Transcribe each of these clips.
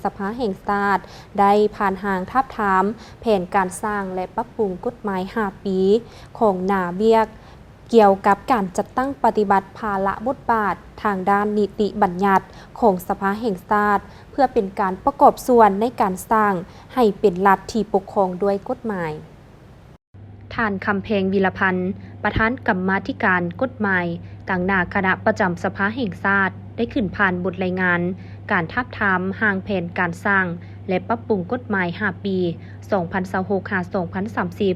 ສະພາແຫ່ງຊາດ ໄດ້ຜ່ານຮ່າງທາບທາມແຜນການສ້າງ ແລະ ປັບປຸງກົດໝາຍຫ້າປີ ຂອງໜ້າວຽກ ກ່ຽວກັບການຈັດຕັ້ງປະຕິບັດພາລະບົດບາດທາງດ້ານນິຕິບັນຍັດຂອງສະພາແຫ່ງຊາດ ເພື່ອເປັນການປະກອບສ່ວນໃນການສ້າງໃຫ້ເປັນລັດທີ່ປົກຄອງດ້ວຍກົດໝາຍ. ທ່ານ ຄຳແພງ ວິລະພັນ ປະທານກຳມາທິການກົດໝາຍ ຕາງໜ້າຄະນະປະຈຳສະພາແຫ່ງຊາດ ໄດ້ຂຶ້ນຜ່ານບົດລາຍງານການທາບທາມຮ່າງແຜນການສ້າງ ແລະ ປັບປຸງກົດໝາຍຫ້າປີ ສອງພັນຊາວຫົກ ຫາ ສອງພັນສາມສິບ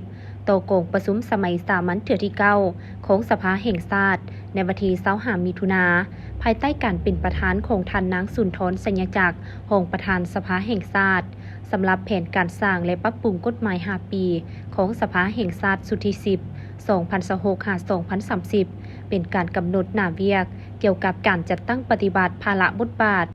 ຕໍ່ກອງປະຊຸມສະໄໝສາມັນເທື່ອທີເກົ້າ ຂອງສະພາແຫ່ງຊາດ ໃນວັນທີຊາວຫ້າ ມິຖຸນາ, ພາຍໃຕ້ການເປັນປະທານຂອງທ່ານນາງ ສຸນທອນ ໄຊຍະຈັກ ຮອງປະທານສະພາແຫ່ງຊາດ. ສຳລັບແຜນການສ້າງ ແລະ ປັບປຸງກົດໝາຍຫ້າປີ ຂອງສະພາແຫ່ງຊາດຊຸດທີສິບ ສອງພັນຊາວຫົກ ຫາ ສອງພັນສາມສິບ ເປັນການກຳນົດໜ້າວຽກກ່ຽວກັບການຈັດຕັ້ງປະຕິບັດພາລະບົດບາດ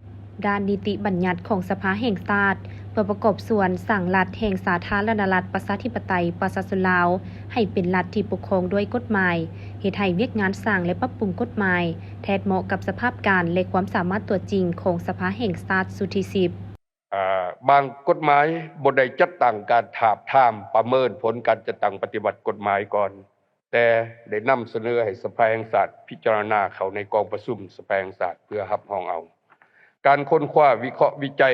ດ້ານນິຕິບັນຍັດຂອງສະພາແຫ່ງຊາດ ເພື່ອປະກອບສ່ວນສ້າງລັດແຫ່ງສາທາລະນະລັດ ປະຊາທິປະໄຕ ປະຊາຊົນລາວ ໃຫ້ເປັນລັດທີ່ປົກຄອງດ້ວຍກົດໝາຍ, ເຮັດໃຫ້ວຽກງານສ້າງ ແລະ ປັບປຸງກົດໝາຍ ແທດເໝາະກັບສະພາບການ ແລະ ຄວາມສາມາດຕົວຈິງຂອງສະພາແຫ່ງຊາດຊຸດທີສິບ. ອາ ບາງກົດໝາຍບໍ່ໄດ້ຈັດຕັ້ງການທາບທາມປະເມີນຜົນການຈັດຕັ້ງປະຕິບັດກົດໝາຍກ່ອນ, ແຕ່ໄດ້ນຳສະເໜີໃຫ້ສະພາແຫ່ງຊາດພິຈາລະນາເຂົ້າໃນກອງປະຊຸມສະພາແຫ່ງຊາດເພື່ອຮັບຮອງເອົາ. ການຄົ້ນຄວ້າວິເຄາະວິໄຈ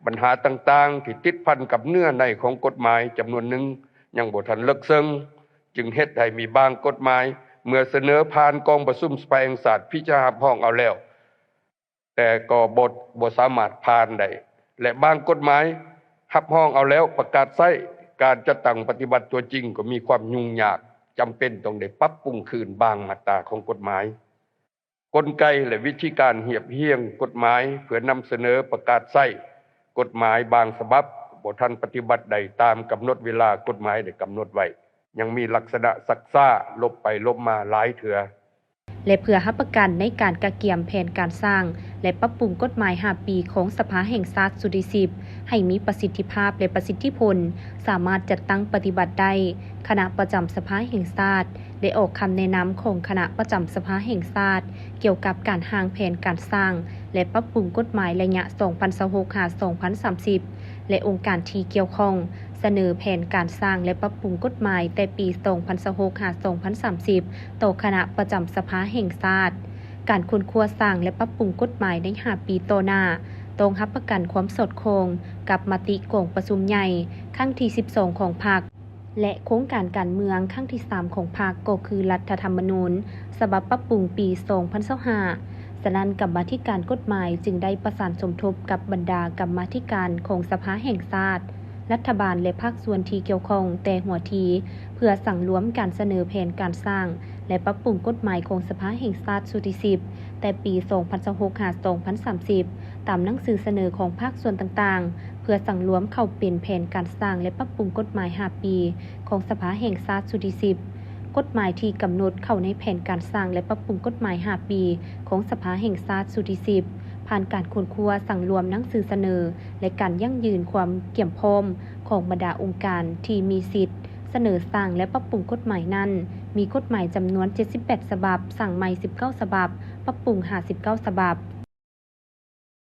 ບັນຫາຕ່າງໆທີ່ຕິດພັນກັບເນື້ອໃນຂອງກົດໝາຍຈຳນວນໜຶ່ງຍັງບໍ່ທັນເລິກເຊິ່ງ, ຈຶ່ງເຮັດໃຫ້ມີບາງກົດໝາຍເມື່ອສະເໜີຜ່ານກອງປະຊຸມສະພາແຫ່ງຊາດພິຈາລະນາຮັບຮອງເອົາແລ້ວ ແຕ່ກໍບໍ່ ບໍ່ສາມາດຜ່ານໄດ້ ແລະ ບາງກົດໝາຍຮັບຮອງເອົາແລ້ວປະກາດໃຊ້, ການຈັດຕັ້ງປະຕິບັດຕົວຈິງກໍມີຄວາມຫຍຸ້ງຍາກ, ຈຳເປັນຕ້ອງໄດ້ປັບປຸງຄືນບາງມາດຕາຂອງກົດໝາຍ. ກົນໄກ ແລະ ວິທີການຮຽບຮຽງກົດໝາຍເພື່ອນຳສະເໜີປະກາດໃຊ້ກົດໝາຍບາງສະບັບບໍ່ທັນປະຕິບັດໄດ້ຕາມກຳນົດເວລາກົດໝາຍໄດ້ກຳນົດໄວ້, ຍັງມີລັກສະນະຊັກຊ້າ, ຫຼົບໄປຫຼົບມາຫຼາຍເທື່ອ. ແລະ ເພື່ອຮັບປະກັນໃນການກະກຽມແຜນການສ້າງ ແລະ ປັບປຸງກົດໝາຍຫ້າປີຂອງສະພາແຫ່ງຊາດຊຸດທີສິບ ໃຫ້ມີປະສິດທິພາບ ແລະ ປະສິດທິຜົນ, ສາມາດຈັດຕັ້ງປະຕິບັດໄດ້, ຄະນະປະຈຳສະພາແຫ່ງຊາດ ໄດ້ອອກຄຳແນະນຳຂອງຄະນະປະຈຳສະພາແຫ່ງຊາດ ກ່ຽວກັບການຮ່າງແຜນການສ້າງ ແລະ ປັບປຸງກົດໝາຍໄລຍະ ສອງພັນຊາວຫົກ ຫາ ສອງພັນສາມສິບ ແລະ ອົງການທີ່ກ່ຽວຂ້ອງ ສະເໜີແຜນການສ້າງ ແລະ ປັບປຸງກົດໝາຍແຕ່ປີ ສອງພັນຊາວຫົກ ຫາ ສອງພັນສາມສິບ ຕໍ່ຄະນະປະຈຳສະພາແຫ່ງຊາດ. ການຄົ້ນຄວ້າສ້າງ ແລະ ປັບປຸງກົດໝາຍໃນຫ້າປີຕໍ່ໜ້າ ຕ້ອງຮັບປະກັນຄວາມສອດຄ່ອງກັບມະຕິກອງປະຊຸມໃຫຍ່ຄັ້ງທີສິບສອງຂອງພັກ ແລະ ໂຄງການການເມືອງຄັ້ງທີສາມຂອງພັກ ກໍຄືລັດຖະທຳມະນູນສະບັບປັບປຸງປີສອງພັນຊາວຫ້າ. ສະນັ້ນ, ກຳມາທິການກົດໝາຍຈຶ່ງໄດ້ປະສານສົມທົບກັບບັນດາກຳມາທິການຂອງສະພາແຫ່ງຊາດ, ລັດຖະບານ ແລະ ພາກສ່ວນທີ່ກ່ຽວຂ້ອງແຕ່ຫົວທີ ເພື່ອສັງລວມການສະເໜີແຜນການສ້າງ ແລະ ປັບປຸງກົດໝາຍຂອງສະພາແຫ່ງຊາດຊຸດທີສິບ ແຕ່ປີສອງພັນຊາວຫົກ ຫາ ສອງພັນສາມສິບ ຕາມໜັງສືສະເໜີຂອງພາກສ່ວນຕ່າງໆ ເພື່ອສັງລວມເຂົ້າເປັນແຜນການສ້າງ ແລະ ປັບປຸງກົດໝາຍຫ້າປີຂອງສະພາແຫ່ງຊາດຊຸດທີສິບ. ກົດໝາຍທີ່ກຳນົດເຂົ້າໃນແຜນການສ້າງ ແລະ ປັບປຸງກົດໝາຍຫ້າປີຂອງສະພາແຫ່ງຊາດຊຸດທີສິບ ຜ່ານການຄົ້ນຄວ້າສັງລວມໜັງສືສະເໜີ ແລະ ການຢັ້ງຢືນຄວາມກຽມພ້ອມຂອງບັນດາອົງການທີ່ມີສິດສະເໜີສ້າງ ແລະ ປັບປຸງກົດໝາຍນັ້ນ ມີກົດໝາຍຈຳນວນເຈັດສິບແປດສະບັບ, ສ້າງໃໝ່ສິບເກົ້າສະບັບ, ປັບປຸງຫ້າສິບເກົ້າສະບັບ.